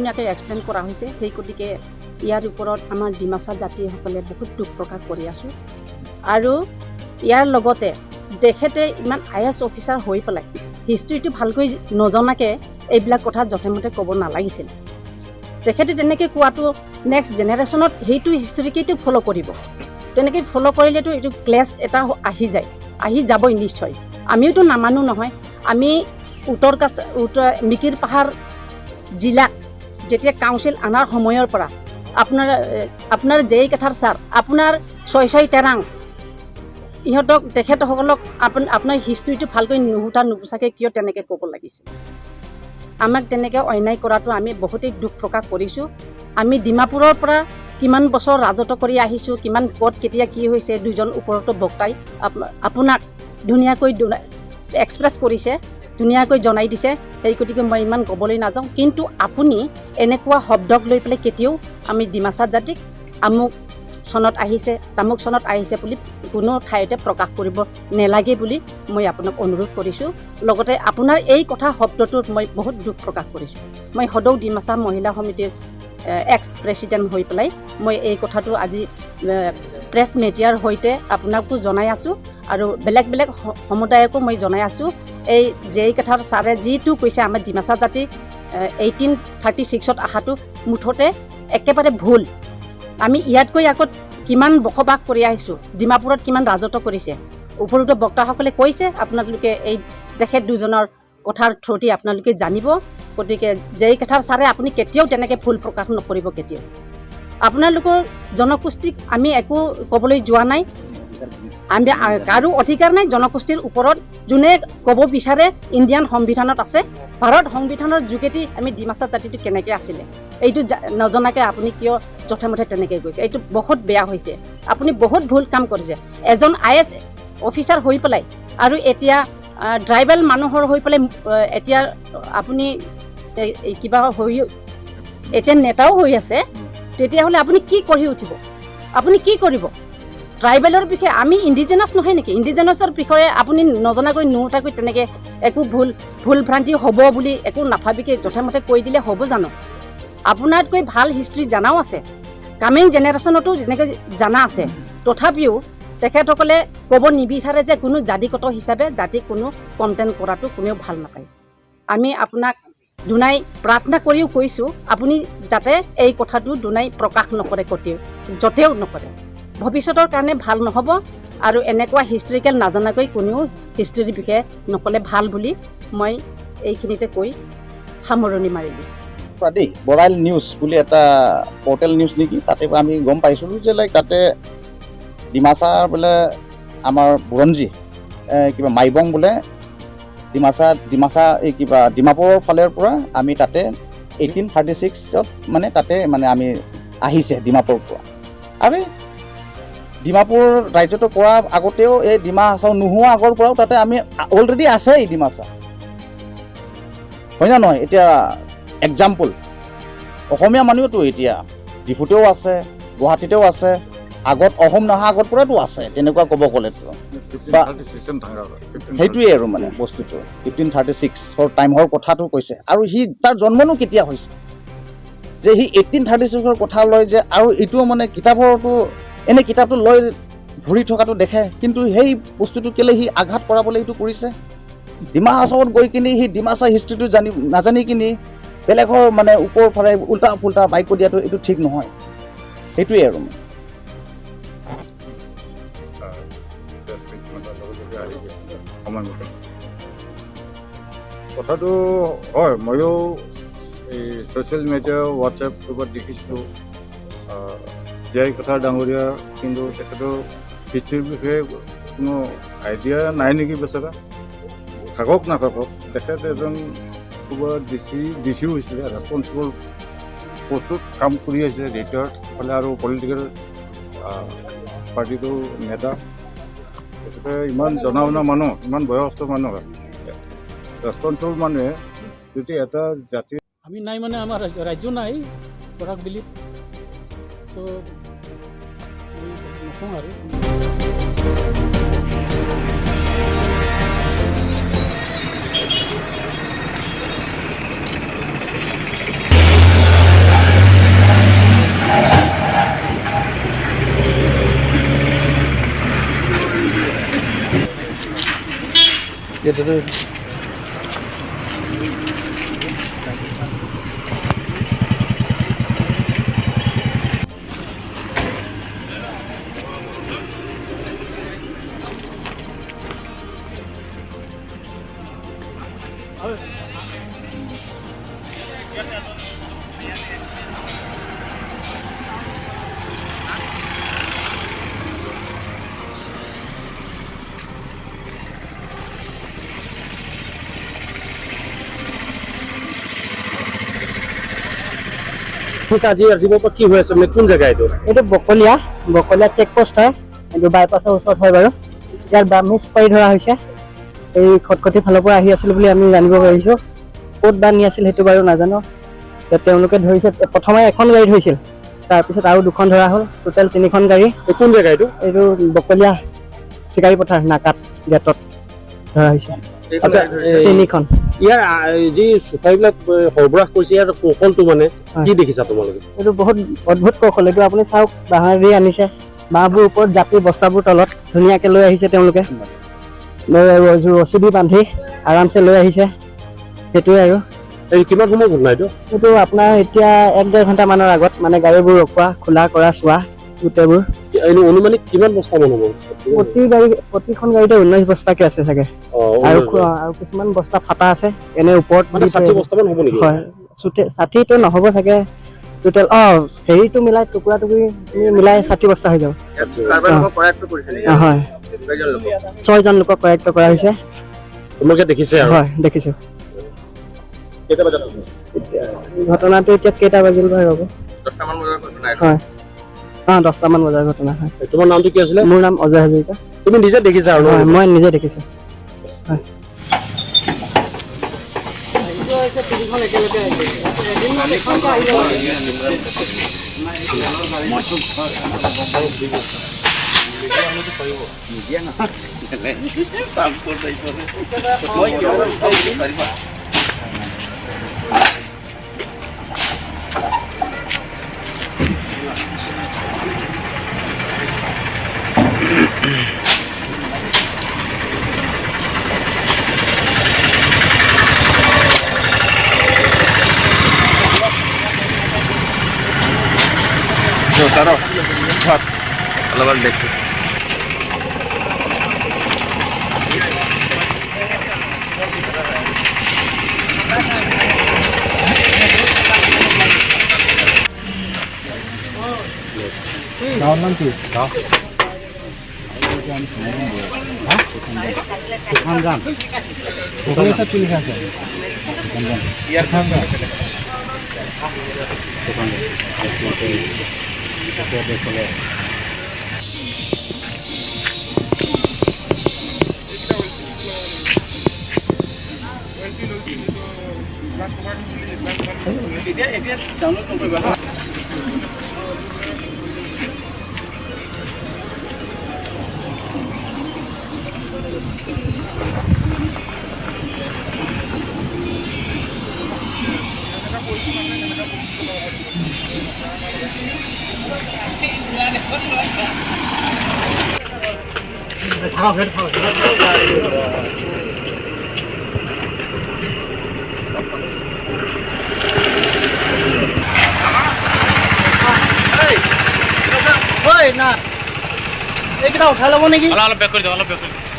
ধুনীয়াকৈ এক্সপ্লেইন কৰা হৈছে। সেই গতিকে ইয়াৰ ওপৰত আমাৰ ডিমাচা জাতিসকলে বহুত দুখ প্ৰকাশ কৰি আছোঁ। আৰু ইয়াৰ লগতে তেখেতে ইমান আইএএছ অফিচাৰ হৈ পেলাই হিষ্ট্ৰীটো ভালকৈ নজনাকৈ এইবিলাক কথা যধে মধে ক'ব নালাগিছিল। তেখেতে তেনেকৈ কোৱাটো নেক্সট জেনেৰেশ্যনত সেইটো হিষ্ট্ৰীকেইটো ফ'ল' কৰিব। তেনেকৈ ফ'ল' কৰিলেতো এইটো ক্লেছ এটা আহি যায়, আহি যাবই নিশ্চয়। আমিওতো নামানো নহয়। আমি উত্তৰ মিকিৰ পাহাৰ জিলাক যেতিয়া কাউন্সিল অনাৰ সময়ৰ পৰা আপোনাৰ জেই কাথাৰ ছাৰ, আপোনাৰ ছয় ছয় তেৰাং, ইহঁতক তেখেতসকলক আপোনাৰ হিষ্ট্ৰীটো ভালকৈ নুসুধা নুপুচাকৈ কিয় তেনেকৈ ক'ব লাগিছিল? আমাক তেনেকৈ অন্যায় কৰাটো আমি বহুতেই দুখ প্ৰকাশ কৰিছোঁ। আমি ডিমাপুৰৰ পৰা কিমান বছৰ ৰাজত্ব কৰি আহিছোঁ, কিমান ক'ত কেতিয়া কি হৈছে, দুজন ওপৰতো বক্তাই আপোনাক ধুনীয়াকৈ এক্সপ্ৰেছ কৰিছে, ধুনীয়াকৈ জনাই দিছে। সেই গতিকে মই ইমান ক'বলৈ নাযাওঁ। কিন্তু আপুনি এনেকুৱা শব্দক লৈ পেলাই কেতিয়াও আমি ডিমাচা জাতিক আমুক চনত আহিছে, তামুক চনত আহিছে বুলি কোনো ঠাইতে প্ৰকাশ কৰিব নেলাগে বুলি মই আপোনাক অনুৰোধ কৰিছোঁ। লগতে আপোনাৰ এই কথা শব্দটোত মই বহুত দুখ প্ৰকাশ কৰিছোঁ। মই সদৌ ডিমাচা মহিলা সমিতিৰ এক্স প্ৰেচিডেণ্ট হৈ পেলাই মই এই কথাটো আজি প্ৰেছ মিডিয়াৰ সৈতে আপোনাকো জনাই আছোঁ আৰু বেলেগ বেলেগ সমুদায়কো মই জনাই আছোঁ। এই জেই কথাৰ ছাৰে যিটো কৈছে আমাৰ ডিমাচা জাতি 1836ত অহাটো মুঠতে একেবাৰে ভুল। আমি ইয়াতকৈ আগত কিমান বসবাস কৰি আহিছোঁ, ডিমাপুৰত কিমান ৰাজত্ব কৰিছে, ওপৰতো বক্তাসকলে কৈছে। আপোনালোকে এই তেখেত দুজনৰ কথাৰ থ্ৰুদি আপোনালোকে জানিব। গতিকে জেই কথাৰ ছাৰে আপুনি কেতিয়াও তেনেকৈ ভুল প্ৰকাশ নকৰিব কেতিয়াও। আপোনালোকৰ জনগোষ্ঠীক আমি একো ক'বলৈ যোৱা নাই, আমি কাৰো অধিকাৰ নাই জনগোষ্ঠীৰ ওপৰত। যোনে ক'ব বিচাৰে ইণ্ডিয়ান সংবিধানত আছে, ভাৰত সংবিধানৰ যোগেদি আমি ডিমাচা জাতিটো কেনেকৈ আছিলে এইটো নজনাকৈ আপুনি কিয় যথেমথে তেনেকৈ গৈছে? এইটো বহুত বেয়া হৈছে। আপুনি বহুত ভুল কাম কৰিছে। এজন আইএএছ অফিচাৰ হৈ পেলাই আৰু এতিয়া ট্ৰাইবেল মানুহৰ হৈ পেলাই এতিয়া আপুনি কিবা হৈ এতিয়া নেতাও হৈ আছে, তেতিয়াহ'লে আপুনি কি কৰি উঠিব? আপুনি কি কৰিব ট্ৰাইবেলৰ বিষয়ে? আমি ইণ্ডিজেনাছ নহয় নেকি? ইণ্ডিজেনাছৰ বিষয়ে আপুনি নজনাকৈ নুঠাকৈ তেনেকৈ একো ভুল ভ্ৰান্তি হ'ব বুলি একো নাভাবিকে যথেমথে কৈ দিলে হ'ব জানো? আপোনাতকৈ ভাল হিষ্ট্ৰী জানাও আছে, কামিং জেনেৰেশ্যনতো যেনেকৈ জানা আছে। তথাপিও তেখেতসকলে ক'ব নিবিচাৰে যে কোনো জাতিগত হিচাপে জাতিক কোনো কণ্টেণ্ট কৰাটো কোনেও ভাল নাপায়। আমি আপোনাক দুনাই প্ৰাৰ্থনা কৰিও কৈছোঁ, আপুনি যাতে এই কথাটো দুনাই প্ৰকাশ নকৰে, ক'তেও য'তেও নকৰে, ভৱিষ্যতৰ কাৰণে ভাল নহ'ব। আৰু এনেকুৱা হিষ্ট্ৰিকেল নাজানাকৈ কোনেও হিষ্ট্ৰীৰ বিষয়ে নক'লে ভাল বুলি মই এইখিনিতে কৈ সামৰণি মাৰিলোঁ। দেই, বৰাইল নিউজ বুলি এটা পৰ্টেল নিউজ নেকি, তাতে আমি গম পাইছিলোঁ যে লাইক তাতে ডিমাচা বোলে আমাৰ বুৰঞ্জী কিবা মাইবং বোলে ডিমাচা ডিমাচা এই কিবা ডিমাপুৰৰ ফালৰ পৰা আমি তাতে 1836ত মানে তাতে মানে আমি আহিছে ডিমাপুৰৰ পৰা। আৰু ডিমাপুৰ ৰাজ্যটো কৰা আগতেও এই ডিমা হাছাও নোহোৱা আগৰ পৰাও তাতে আমি অলৰেডি আছে এই ডিমাচা, হয় না নহয়? এতিয়া এক্সাম্পল অসমীয়া মানুহেতো এতিয়া ডিফুতেও আছে, গুৱাহাটীতেও আছে, আগত অসম নহা আগৰ পৰাতো আছে, তেনেকুৱা ক'ব গ'লেতো বা সেইটোৱে আৰু মানে বস্তুটো 1536ৰ টাইমৰ কথাটো কৈছে। আৰু সি তাৰ জন্মনো কেতিয়া হৈছে যে সি 1836ৰ কথা লয় যে, আৰু এইটোও মানে কিতাপৰতো এনে কিতাপটো লৈ ঘূৰি থকাটো দেখে, কিন্তু সেই বস্তুটো কেলৈ সি আঘাত কৰাবলৈ সেইটো কৰিছে? ডিমা হাছাওত গৈ কিনি সি ডিমাচা হিষ্ট্ৰীটো জানি নাজানি কিনি বেলেগৰ মানে ওপৰ ফালে উল্টা ফুল্টা বাইক দিয়াটো এইটো ঠিক নহয়। সেইটোৱেই আৰু সময়মতে কথাটো হয়। ময়ো এই ছ'চিয়েল মিডিয়া হোৱাটছএপ ক'ৰবাত দেখিছিলোঁ জীয়াই কথা ডাঙৰীয়া, কিন্তু তেখেতৰ হিষ্ট্ৰীৰ বিষয়ে কোনো আইডিয়া নাই নেকি বেচেৰা। থাকক নাথাকক, তেখেত এজন ক'ৰবাত ডি চিও হৈছিলে, ৰেচপনচিবল পষ্টত কাম কৰি আহিছে, ৰিটায়াৰ্ড হ'লে আৰু পলিটিকেল পাৰ্টিটোৰ নেতা। তেখেতে ইমান জনা শুনা মানুহ, ইমান বয়সস্থ মানুহ, ৰেচপনচিবল মানুহে যদি এটা জাতি আমি নাই মানে আমাৰ ৰাজ্য নাই বৰাক ভেলীত, চ' নকওঁ আৰু। আজি ৰাতিপুৱাৰ পৰা কি হৈ আছে, মানে কোন জেগা এইটো? এইটো বকলীয়া, বকলীয়া চেক পোষ্ট হয়, এইটো বাইপাছৰ ওচৰত হয় বাৰু। ইয়াত বাৰ্মিজ চুপাৰি ধৰা হৈছে। এই খটখটি ফালৰ পৰা আহি আছিল বুলি আমি জানিব পাৰিছোঁ। ক'ত বা নি আছিল সেইটো বাৰু নাজানো। তেওঁলোকে ধৰিছে, প্ৰথমে এখন গাড়ী ধৰিছিল, তাৰপিছত আৰু দুখন ধৰা হ'ল, টোটেল তিনিখন গাড়ী। কোন জেগা এইটো? এইটো বকলীয়া চিকাৰী পথাৰ নাকাত গেটত ধৰা হৈছে। আচ্ছা, তিনিখন। ইয়াৰ যি চুপাৰিবিলাক সৰবৰাহ কৰিছে, ইয়াৰ কৌশলটো মানে কি দেখিছা তোমালোকে? এইটো বহুত অদ্ভুত কৌশল। এইটো আপুনি চাওক, বাঁহেৰে আনিছে, বাঁহবোৰ ওপৰত জাপি বস্তাবোৰ তলত ধুনীয়াকে লৈ আহিছে তেওঁলোকে, ৰছী দি বান্ধি আৰামছে লৈ আহিছে। সেইটোৱে আৰু। এই কিমান সময় ঘটনা এইটো? এইটো আপোনাৰ এতিয়া 1-1.5 ঘণ্টামানৰ আগত, মানে গাড়ীবোৰ ৰখোৱা, খোলা কৰা, চোৱা গোটেইবোৰ। অনুমানিক কিমান বস্তা মান হ'ব? প্ৰতি গাড়ী, প্ৰতিখন গাড়ীতে 19 বস্তাকে আছে চাগে। আৰু আৰু কিছুমান বস্তা ফাটা আছে এনে ওপৰত। মানে 60 বস্তামান হ'ব নেকি? হয়, 60টো নহ'ব চাগে টোটেল। হেৰিটো মিলাই টুকুৰা টুকুৰি মিলাই 60 বস্তা হৈ যাব। হয়, 6জন লোকক কৰায়ত্ব কৰা হৈছে। তোমালোকে দেখিছে? হয়, দেখিছো। ঘটনাটো এতিয়া কেইটা বাজিল বাৰু? ৰ'ব, হয়, 10টামান বজাৰ ঘটনা হয়। তোমাৰ নামটো কি আছিলে? মোৰ নাম অজয় হাজৰিকা। তুমি নিজে দেখিছা? হয়, মই নিজে দেখিছো। হয়। অলপমান দেখো। গাঁৱৰ নাম কি? গাঁও কি লিখা আছে? এইকেইটা উঠাই ল'ব নেকি? অলপ বেক কৰি দিওঁ, অলপ বেক কৰি দিওঁ।